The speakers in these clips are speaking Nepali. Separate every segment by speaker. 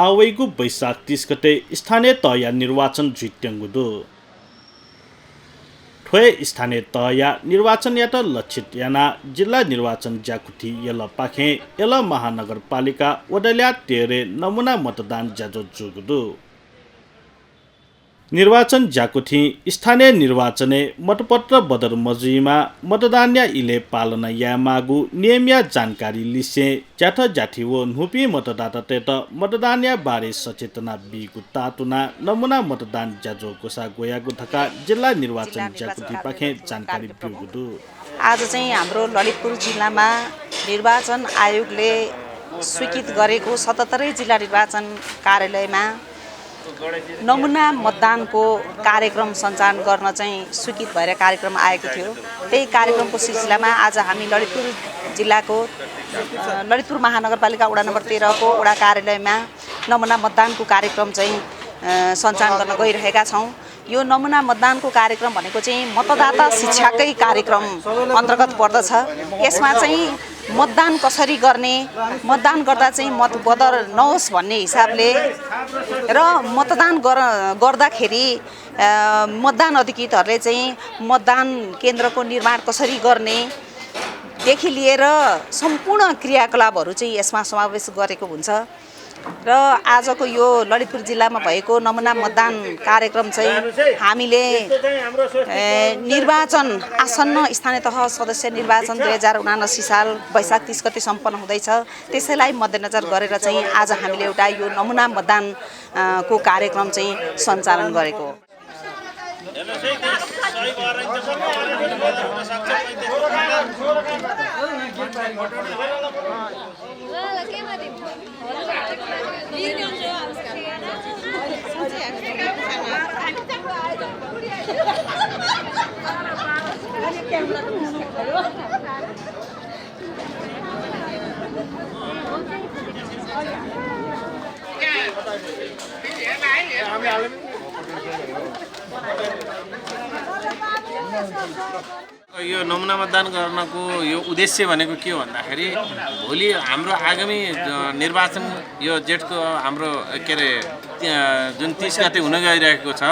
Speaker 1: आवेगु वैशाख 30 गते स्थानीय तहया निर्वाचन जित्यांगुदु ठोय स्थानीय तहया निर्वाचन यात लक्षित याना जिल्ला निर्वाचन जाकुथी यल पाखे यल महानगरपालिका वडल्या तेरे नमुना मतदान जाजो जुगुदु निर्वाचन जाकुथी स्थानीय निर्वाचने मतपत्र बदर मजुईमा मतदान्या इले पालना या मागु नियमिया जानकारी लिसे जाठ जाठी वो नुपी मतदाता तेत मतदान्या बारे सचेतना बिगु तातुना नमुना मतदान जाजो कोसा गोयागु थका जिल्ला निर्वाचन जाकुथी पाखे जानकारी बिगुदु
Speaker 2: आज चाहिँ हाम्रो ललितपुर जिल्लामा निर्वाचन आयोगले स्वीकृत गरेको 77 जिल्ला निर्वाचन कार्यालयमा नमुना मतदानको कार्यक्रम सञ्चालन गर्न चाहिँ स्वीकृत भएर कार्यक्रम आएको थियो। त्यही कार्यक्रमको सिलसिलामा आज हामी ललितपुर जिल्लाको ललितपुर महानगरपालिका वडा नम्बर 13 को वडा कार्यालयमा नमुना मतदानको कार्यक्रम चाहिँ सञ्चालन गर्न गइरहेका छौँ। यो नमुना मतदानको कार्यक्रम भनेको चाहिँ मतदाता शिक्षाकै कार्यक्रम अन्तर्गत पर्दछ। यसमा चाहिँ मतदान कसरी गर्ने, मतदान गर्दा चाहिँ मत बदर नहोस् भन्ने हिसाबले र मतदान गर्दाखेरि मतदान अधिकृतहरूले चाहिँ मतदान केन्द्रको निर्माण कसरी गर्ने देखि लिएर सम्पूर्ण क्रियाकलापहरू चाहिँ यसमा समावेश गरेको हुन्छ। र आजको यो ललितपुर जिल्लामा भएको नमुना मतदान कार्यक्रम चाहिँ हामीले निर्वाचन आसन्न स्थानीय तह सदस्य निर्वाचन 2079 साल वैशाख 30 गते सम्पन्न हुँदैछ। त्यसैलाई मध्यनजर गरेर चाहिँ आज हामीले एउटा यो नमुना मतदान को कार्यक्रम चाहिँ सञ्चालन गरेको हो।
Speaker 3: यो नमुना मतदान गर्नको यो उद्देश्य भनेको के हो भन्दाखेरि भोलि हाम्रो आगामी निर्वाचन यो जेठको हाम्रो के अरे जुन 30 गते हुन गइरहेको छ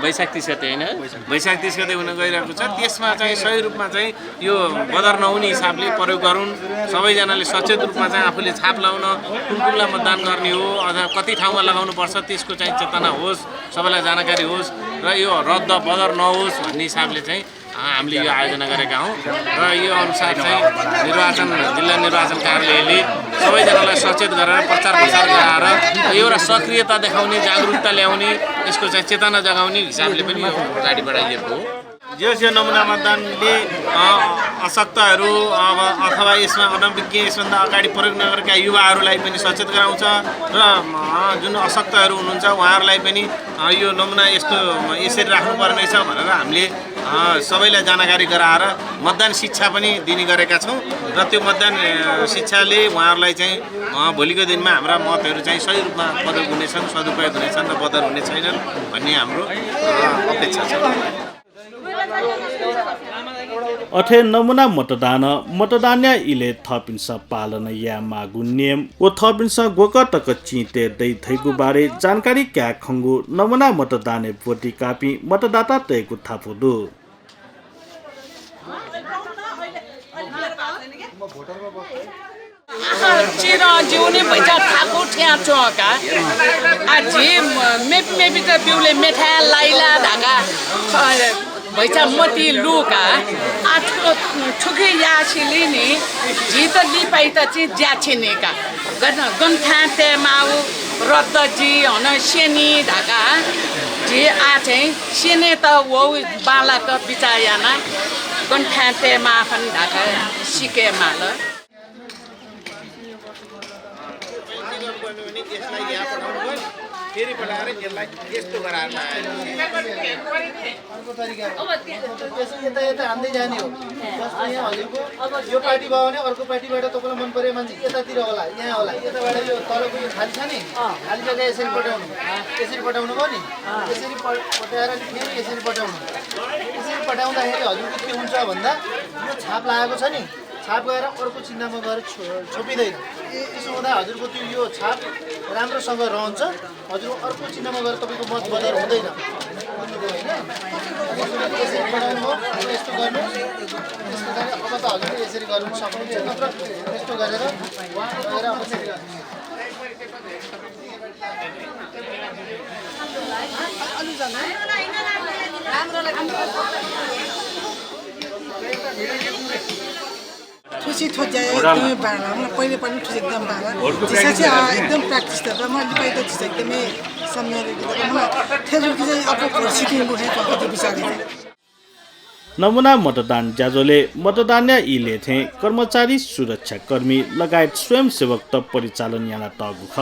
Speaker 3: वैशाख 30 गते हैन वैशाख 30 गते हुन गइरहेको छ त्यसमा चाहिँ सही रूपमा चाहिँ यो बदर नहुने हिसाबले प्रयोग गरून्। सबैजनाले सचेत रूपमा चाहिँ आफूले छाप लाउन कुन मतदान गर्ने हो अथवा कति ठाउँमा लगाउनु पर्छ त्यसको चाहिँ चेतना होस्, सबैलाई जानकारी होस् र यो रद्द बदर नहोस् भन्ने हिसाबले चाहिँ हामीले यो आयोजना गरेका हौँ। र यो अनुसार चाहिँ जिल्ला निर्वाचन कार्यालयले सबैजनालाई सचेत गरेर प्रचार प्रसार गराएर एउटा सक्रियता देखाउने, जागरुकता ल्याउने, यसको चाहिँ चेतना जगाउने हिसाबले पनि यो अगाडि बढाइएको हो। यो नमुना मतदानले अशक्तहरू अथवा यसमा अनभिज्ञ यसभन्दा अगाडि प्रयोग नगरेका युवाहरूलाई पनि सचेत गराउँछ र जुन अशक्तहरू हुनुहुन्छ उहाँहरूलाई पनि यो नमुना यस्तो यसरी राख्नुपर्ने रहेछ भनेर हामीले सबैलाई जानकारी गराएर मतदान शिक्षा पनि दिने गरेका छौँ र त्यो मतदान शिक्षाले उहाँहरूलाई चाहिँ भोलिको दिनमा हाम्रा मतहरू चाहिँ सही रूपमा प्रयोग हुनेछन्, सदुपयोग हुनेछन् र बदर हुने छैनन् भन्ने हाम्रो अपेक्षा छ।
Speaker 1: अठे नमुना मतदान्या इले थपिन्छ पालन या मागु नियम ओ थपिन्छ गोकटक चिते दै थैगु बारे जानकारी क्या खंगु नमुना मतदाने भोटी कापी मतदाता तैगु थापुदु
Speaker 4: चिरा जिउने भैजा ठाकुर ठ्या चोका आजी मेपी त बिउले मेठा लाइला धागा भैसा मती लुका आठो ठुके यासिले नि जी त लिपाइ त चाहिँ ज्याछिने का गन्था ते माउ रद्द जी हन सेनी धागा जी आ चाहिँ सेने त वो बालक बिचायाना गन्था ते माफन धागा सिके माल
Speaker 3: फेरि पठाएर यसलाई यस्तो गराएर
Speaker 5: अर्को तरिका यता यता हान्दै जाने हो। जस्तो यहाँ हजुरको यो पार्टी भयो भने अर्को पार्टीबाट तपाईँलाई मन परे मान्छे यतातिर होला, यहाँ होला, यताबाट यो तलको यो खाली छ नि, खाली जग्गा यसरी पठाउनु, यसरी पठाउनु भयो नि, यसरी पठाएर फेरि यसरी पठाउनु। यसरी पठाउँदाखेरि हजुरको के हुन्छ भन्दा यो छाप लागेको छ नि, छाप गएर अर्को चिन्हमा गएर छोपिँदैन। त्यसो हुँदा हजुरको त्यो यो छाप राम्रोसँग रहन्छ। हजुर अर्को चिन्हमा गएर तपाईँको मत बदर हुँदैन। यसरी बनाउनु हो, यस्तो गर्नु, यस्तो गरेर अब त हजुरले यसरी गर्नु सक्नुहुन्छ। नत्र यस्तो गरेर अब चाहिँ
Speaker 6: ठुसी ठोज्या एकदमै बाह्र मलाई पहिले पनि ठुसी एकदम बाह्र त्यसै चाहिँ एकदम प्र्याक्टिस गरेर मैले पहिलो चिज एकदमै सम्झेर मलाई ठेजुकी चाहिँ अब सिक्किम उठे कति बिचारी
Speaker 1: नमुना मतदान ज्याजोले मतदान इले थे कर्मचारी सुरक्षाकर्मी लगायत स्वयंसेवक त परिचालन याना तगु ख